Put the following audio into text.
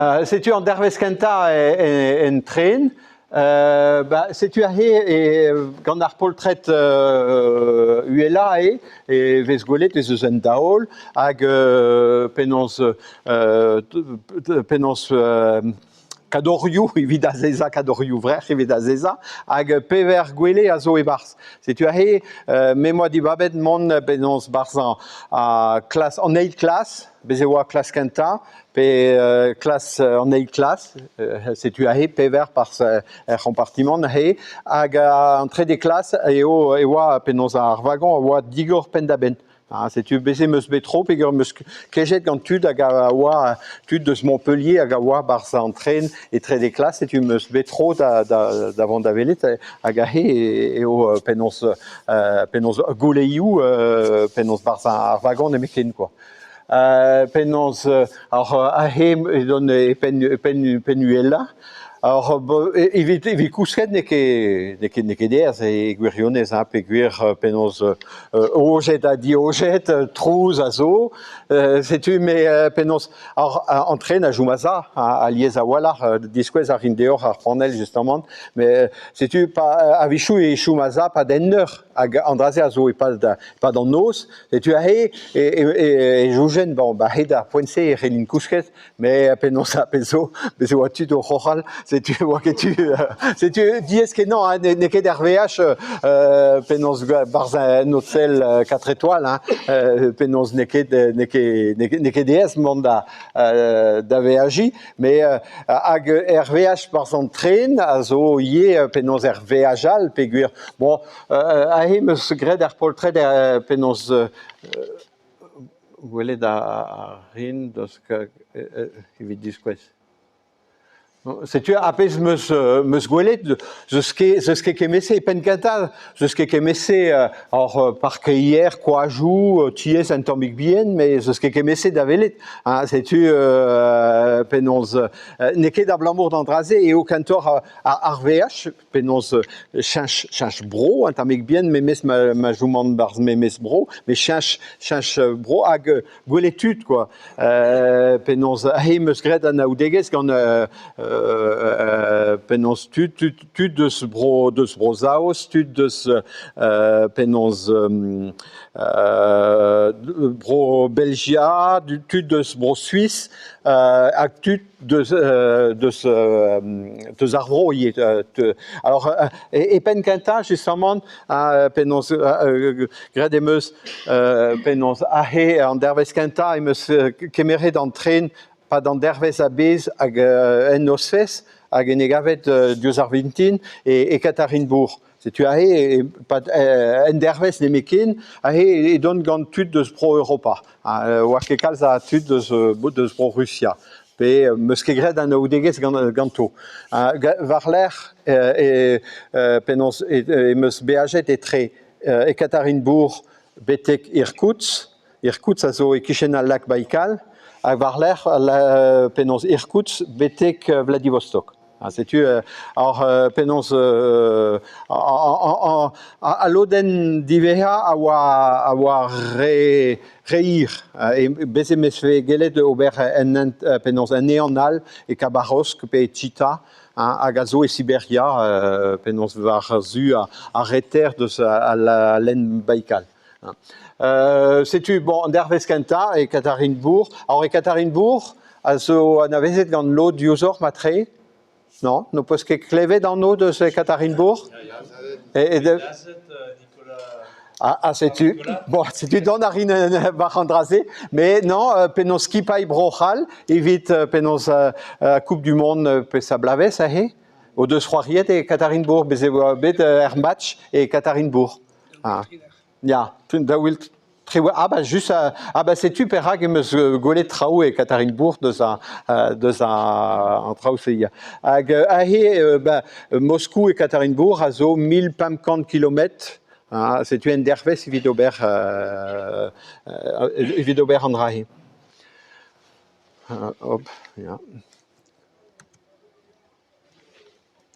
Setu an dervezh kentañ en tren. Ba setu aze gant ar poltred uhelañ eo e vez gwelet ez eus un daol hag penaos penaos kadorioù evit azezañ, kadorioù-vrec'h evit azezañ hag pevar gwele a zo e-barzh. Setu aze me 'm boa dibabet mont penaos 'barzh an klas an eil klas, bez' e oa klas kentañ pe klas an eil klas, setu aze pevar 'barzh er c'hompartimant aze hag an trede klas eo e oa penaos ar vagon a oa digor penn-da-benn. Ha setu bez' em eus bet tro peogwir em eus kejet gant tud hag a oa tud deus Montpellier hag a oa 'barzh an tren e trede klas, setu em eus bet tro da, da, da vont da welet hag aze eo penaos penaos gouleioù penaos 'barzh ar vagon nemetken quoi. Penaos ar aze edon e penn penn penn uhelañ. Alors evit evit kousket n'eo ket n'eo ket n'eo ket aes e gwirionez hein peogwir penaos ojet ha diojet, trouz a zo. Setu me penaos an tren a chom a-za alies a-walc'h diskouez a rin deoc'h ar panell justamant met setu pa a-wechoù e chom a-za 'pad un eur hag an dra-se a zo e-pad e-pad an noz. Setu aze e e soñjen bon ba hed ar poent-se e c'hellin kousket met penaos ar pezh zo, bez' e oa tud o roc'hal, setu e oa ket tu setu diaes-kenañ hein, n'eo ket ar veaj penaos 'barzh un hotel quatre étoiles hein, penaos n'eo ket n'eo ket n'eo ket aes mont da da veajiñ met hag er veaj 'barzh an tren a zo ivez penaos er veaj all peogwir bon aze 'm eus graet ar poltred penaos Gwelet a rin deus evit diskouez. Setu ar pezh 'm eus 'm eus gwelet, 'z eus ket 'z eus ket kement-se e penn-kentañ, 'z eus ket kement-se hor parkeier, koajoù, tiez un tammig bihan, met 'z eus ket kement-se da welet. Hein, setu penaos n'eo ket abalamour d'an dra-se eo kentoc'h ar veaj. Penaos cheñch cheñch bro un tammig bihan memes ma ma choman 'barzh memes bro met cheñch cheñch bro hag gwelet tud quoi penaos aze 'm eus graet anaoudegezh gant penaos tud tud tud deus bro deus Bro-Saoz tud deus penaos bro Belgia tud deus Bro-Suis hag tud deus deus deus ar vro ivez. Alors e penn kentañ justement penaos graet em eus penaos aze an dervezh kentañ em eus kemeret an tren 'pad an dervezh a-bezh hag en nozvezh hag en e gavet diouzh ar vintin e Ekaterinbourg. Setu aze e-pad endervezh nemetken, aze edon gant tud deus Bro-Europa. Oa ket kalz a tud deus deus Bro-Rusia. Pe 'meus ket graet anaoudegezh ganto. War-lerc'h e penaos em eus beajet etre Ekaterinbourg betek Irkoutsk. Irkoutsk a zo e-kichen al lak Baikal. Ha war-lerc'h penaos Irkoutsk betek Vladivostok. Ha setu ar penaos al lodenn diwezhañ a oa a oa re re hir. Bez' em eus gellet ober un hent penaos un ehan all e Khabarovsk pe e Tchita hag a zo e Siberia penaos war-zu ar reter deus al lenn Baikal. Setu bon an dervezh kentañ e Ekaterinbourg. Alors Ekaterinbourg a zo anavezet gant lod diouzhoc'h matre? Non, n'ho peus ket klevet anv deus Ekaterinbourg? Ah, setu bon, setu dont a rin war an dra-se, mais non, penaos skipailh Bro-C'hall evit penaos Coupe du Monde pe sablavez aze o deus c'hoariet e Ekaterinbourg, bez' e oa bet er match e Ekaterinbourg. Ah. Ya, 2008 ah bah juste ah bah setu perak em eus gwelet traoù e Ekaterinbourg deus a deus an traoù-se ya. Hag aze bah, Moskou e Ekaterinbourg a zo 1500 kilometr ha setu un dervezh evit ober evit ober an dra-se. Hop, ya.